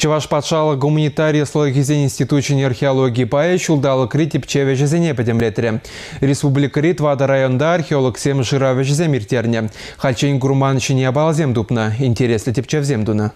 Чӑваш патшалӑх гуманитари ӑслӑлӑхӗсен институчӗн археологи пайӗ ҫулталӑкри тӗпчев ӗҫӗсене пӗтӗмлетрӗ. Республикӑри тӑватӑ районта археологсем шырав ӗҫӗсем ирттернӗ. Хальччен курман ҫӗнӗ япаласем тупнӑ, интереслӗ тӗпчевсем тунӑ.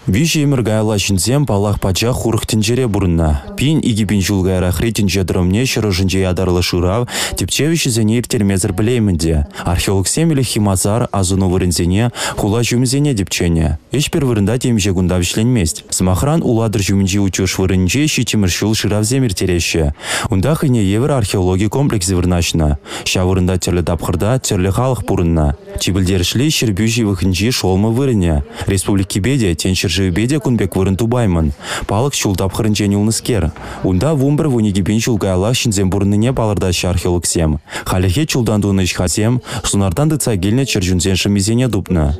Виҫӗ ӗмӗр каялла ҫынсем, паллах, пачах урӑх тӗнчере пурӑннӑ. Пин, 2000 ҫул каярахри тӗнче тӑрӑмне ҫӗр ӑшӗнче ятарлӑ шырав, тӗпчев ӗҫӗсене ирттермесӗр пӗлеймӗн те. Археологсем ӗлӗкхи масар, асӑну вырӑнсене, хула ҫумӗсене тӗпченӗ. Ӗҫ пӗр вырӑнта темиҫе кунта вӗҫленмест. Сӑмахран, Улатӑр ҫумӗнчи Утюж вырӑнӗнче ҫиччӗмӗш ҫул шыравсем ирттереҫҫӗ. Унта хӑйне евӗр археологи комплексӗ вырнаҫнӑ. Ҫав вырӑнта тӗрлӗ тапхӑрта тӗрлӗ халӑх пурӑннӑ. Чи пӗлтерӗшли Ҫӗрпӳ ҫывӑхӗнчи Шолмӑ вырӑнӗ. Республикипе те, тен, ҫӗршывӗпе те кун пек вырӑн тупаймӑн. Палӑк ҫул тапхӑрӗнчен юлнӑскер. Унта 11-12 пин ҫул каяллах ҫынсем пурӑннине палӑртаҫҫӗ археологсем. Хальлӗхе чултан тунӑ ҫӑхасем, сунартан тытса килнӗ чӗрчунсен шӑммисене тупнӑ.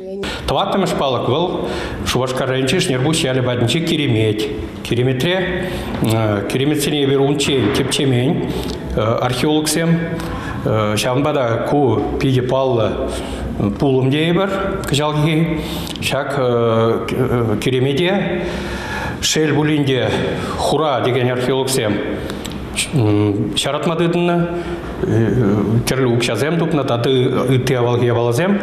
Тӑваттӑмӗш палӑк вӑл Шупашкар районӗнчи Шӗнерпуҫ ялӗ патӗнчи Киремет. Киреметре киреметсене эпир унччен тӗпчемен археологсем. Ҫавӑнпа та ку питӗ паллӑ пулӑм тейӗпӗр кӑҫалхи. Ҫак киремете шел пулин те хура текен археологсем ҫаратма тытӑннӑ, тӗрлӗ укҫасем тупнӑ тата ытти авалхи япаласем.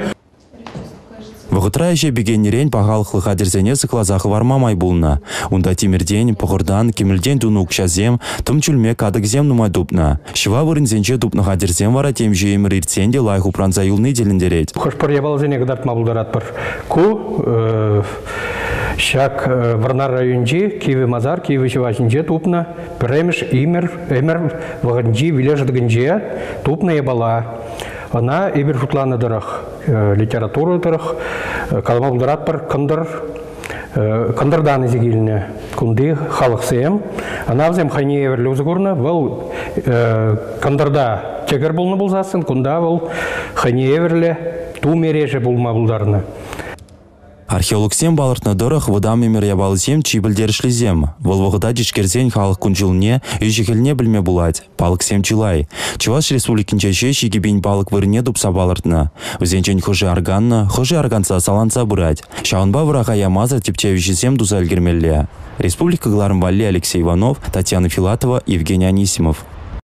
Вӑхӑтра ӗҫе пикеннӗрен пахалӑхлӑ хатӗрсене сыхласа хӑварма май пулнӑ. Унта тимӗртен, пӑхӑртан, кӗмӗлтен тунӑ укҫасем, тӑм чӳлмек катӑкӗсем нумай тупнӑ. Ҫӑва вырӑнсенче тупнӑ хатӗрсем вара темиҫе ӗмӗр иртсен те лайӑх упранса юлни тӗлӗнтерет. Хӑш-пӗр япаласене кӑтартма пултаратпӑр. Ку ҫак Вӑрнар районӗнчи Кивӗ Масар, Кивӗ Ҫӑва ҫинче тупнӑ пӗрремӗш ӗмӗр вӑхӑтӗнчи виле шӑтӑкӗнче тупнӑ япала. Ӑна эпир шутланӑ тӑрӑх, литература тӑрӑх калама пултаратпӑр, кӑнтӑр кӑнтӑртан илсе килнӗ кунти халӑхсем. Ӑна вӗсем хӑйне евӗрлӗ усӑ курнӑ. Вӑл кӑнтӑрта тӗкӗр пулнӑ пулсассӑн, кунта вӑл хӑйне евӗрлӗ тум эрешӗ пулма пултарнӑ. Археологсем палӑртнӑ тӑрӑх, вӑтам ӗмӗр япалисем чи пӗлтерӗшлисем. Вӑл вӑхӑта тишкерсен халӑх кун-ҫулне, ӗҫӗ-хӗлне пӗлме пулать. Палӑксем чылай. Чӑваш Республикинче ҫеҫ 2000 палӑк вырӑнне тупса палӑртнӑ. Вӗсенчен хӑшӗ арканнӑ, хӑшӗ арканса саланса пырать. Ҫавӑнпа вӑраха ямасӑр тӗпчевҫӗсем туса ӗлкӗрмелле. Республика кӑларӑм валли Алексей Иванов, Татьяна Филатова, Евгений Анисимов.